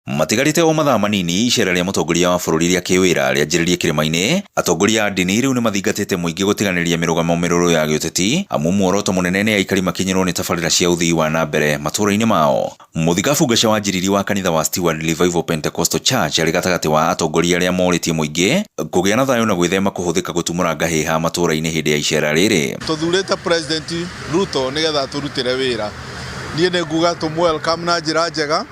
Matigarĩte o mathaa manini icera rĩa mũtongoria wa bũrũri rĩa kĩwĩra rĩanjĩrĩrie kĩrĩma-inĩ, atongoria a ndini rĩu nĩmathingatĩte mũingĩ gũtiganĩria mĩrũgamo mĩrũrũ ya gĩũteti amu muoroto mũnene nĩ aikari makinyĩrwo nĩ tabarĩra cia ũthii wa na mbere matũũra-inĩ mao. Mũthikabu Ngaca wa Njiriri wa kanitha wa Steward Revival Pentecostal Church arĩ gatagatĩ wa atongoria arĩa morĩtie mũingĩ kũgĩa na thayũ na gwĩthema kũhũthĩka gũtumũra ngahĩha matũũra-inĩ hĩndĩ ya icera rĩrĩ. Tũthurĩte President Ruto nĩgetha atũrutĩre wĩra. Niĩ nĩ nguga tũmũ welcome na njĩra njega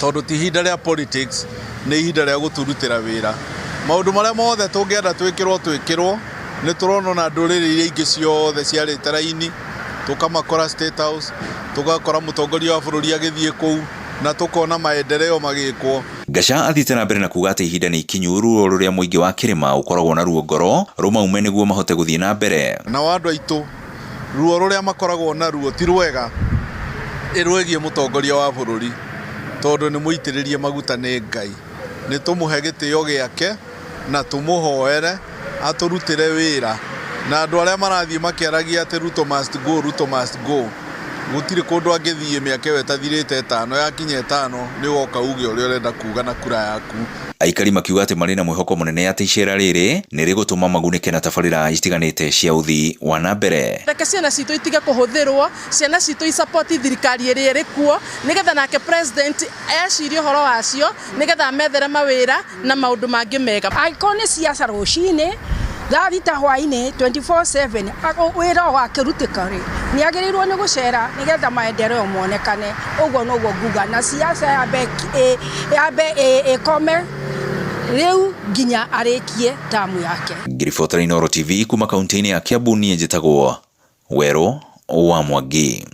tondũ ti ihinda rĩa politics, nĩ ihinda rĩa gũtũrutĩra wĩra. Maũndũ marĩa mothe tũngĩenda twĩkĩrwo twĩkĩrwo, nĩ tũrona ona ndũrĩrĩ iria ingĩ ciothe ciarĩte raini, tũkamakora State House, tũgakora mũtongoria wa bũrũri agĩthiĩ kũu na tũkona maendeleo magĩkwo. Ngaca athiĩte na mbere na kuga atĩ ihinda nĩ ikinyu ruo rũrĩa mũingĩ wa kĩrĩma ũkoragwo naruo ngoro rũmaume nĩguo mahote gũthiĩ na mbere. Nao andũ aitũ ruo rũrĩa makoragwo naruo ti rwega rwĩgiĩ mũtongoria wa bũrũri tondũ nĩ mũitĩrĩrie maguta nĩ Ngai. Nĩ tũmũhe gĩtĩo gĩake na tũmũhoere atũrutĩre wĩra. Na andũ arĩa marathiĩ makĩaragia atĩ Ruto must go, Ruto must go, gũtirĩ kũndũ angĩthiĩ mĩaka ĩyo ĩtathirĩte ĩtano, yakinya ĩtano nĩ ũgoka uge ũrĩa ũrenda kuga na kura yaku. Aikari makiuga atĩ marĩ na mwĩhoko mũnene atĩ icera rĩrĩ nĩ rĩgũtũma magunĩke na tabarĩra itiganĩte cia ũthii wa na mbere. Reke ciana citũ itige kũhũthĩrwo, ciana citũ i support thirikari ĩrĩa ĩrĩ kuo, nĩgetha nake president ecirie ũhoro wacio, nĩgetha amethere mawĩra na maũndũ mangĩ mega. Angĩkorwo nĩ ciaca rũcinĩ thaa thita hwainĩ 24/7 wĩra wakĩrutĩka rĩ nĩ agĩrĩirwo nĩ gũcera nĩgetha maendeleo monekane. Ũguo noguo nguga na ciaca yambe yambe ĩkome rĩu nginya arĩkie tamu yake. Ngĩribotera Inooro TV kuma kaunti-inĩ ya Kiambu niĩ njĩtagwo Werũ wa Mwangi.